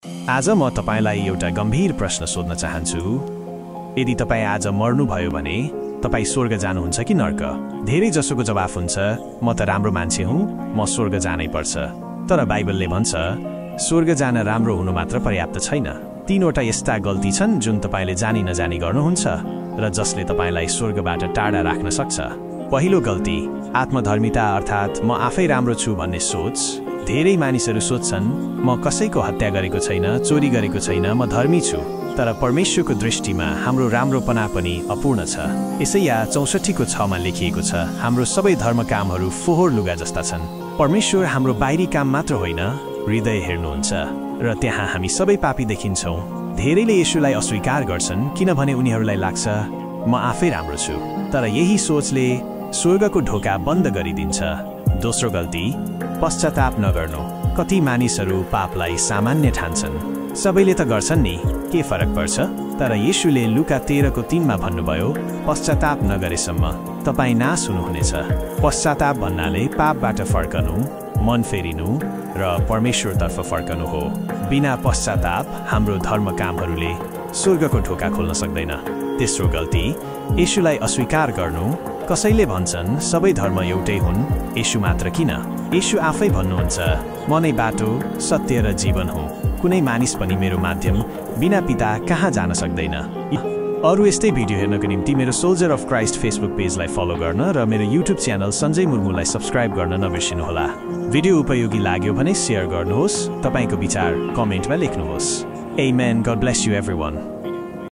आज म तपाईलाई एउटा गम्भीर प्रश्न सोध्न चाहन्छु। यदि तपाई आज मर्नुभयो भने तपाई स्वर्ग जानुहुन्छ कि नर्क? धेरै जसोको जवाफ हुन्छ म त राम्रो मान्छे हुँ, म स्वर्ग जानै पर्छ। तर बाइबलले भन्छ स्वर्ग जान राम्रो हुनु मात्र पर्याप्त छैन। तीनवटा यस्ता गल्ती छन् जुन तपाईले जानी नजानी गर्नुहुन्छ र जसले तपाईलाई स्वर्गबाट टाढा राख्न सक्छ। पहिलो गल्ती आत्मधर्मिता अर्थात् म आफै राम्रो छु भन्ने सोच। धेरै मानिसहरू सोच्छन् म कसैको हत्या गरेको छैन, चोरी गरेको छैन, म धर्मी छु। तर परमेश्वरको दृष्टिमा हाम्रो राम्रोपना पनि अपूर्ण छ। यसैया 64 को 6 मा लेखिएको छ, हाम्रो सबै धर्म कामहरू फोहोर लुगा जस्ता छन्। परमेश्वर हाम्रो बाहिरी काम मात्र होइन, हृदय हेर्नुहुन्छ र त्यहाँ हामी सबै पापी देखिन्छौँ। धेरैले येशूलाई अस्वीकार गर्छन् किनभने उनीहरूलाई लाग्छ म आफै राम्रो छु। तर यही सोचले स्वर्गको ढोका बन्द गरिदिन्छ। दोस्रो गल्ती पश्चाताप नगर्नु। कति मानिसहरू पापलाई सामान्य ठान्छन्। सबैले त गर्छन् नि, के फरक पर्छ? तर येशूले लुका 13 को 3 मा भन्नुभयो पश्चाताप नगरेसम्म तपाई नाश हुनुहुनेछ। पश्चाताप भन्नाले पापबाट फर्कनु, मन फेरिनु र परमेश्वरतर्फ फर्कनु हो। बिना पश्चाताप हाम्रो धर्म कामहरूले स्वर्गको ढोका खोल्न सक्दैन। तेस्रो गल्ती येशूलाई अस्वीकार गर्नु। कसैले भन्छन् सबै धर्म एउटै हुन्, येशू मात्र किन? येशू आफै भन्नुहुन्छ म नै बाटो, सत्य र जीवन हुँ। कुनै मानिस पनि मेरो माध्यम बिना पिता कहाँ जान सक्दैन। अरू यस्तै भिडियो हेर्नको निम्ति मेरो सोल्जर अफ क्राइस्ट फेसबुक पेजलाई फलो गर्न र मेरो युट्युब च्यानल सञ्जय मुर्मुलाई सब्स्क्राइब गर्न नबिर्सिनुहोला। भिडियो उपयोगी लाग्यो भने शेयर गर्नुहोस्, तपाईको विचार कमेन्टमा लेख्नुहोस्। Amen. God bless you everyone.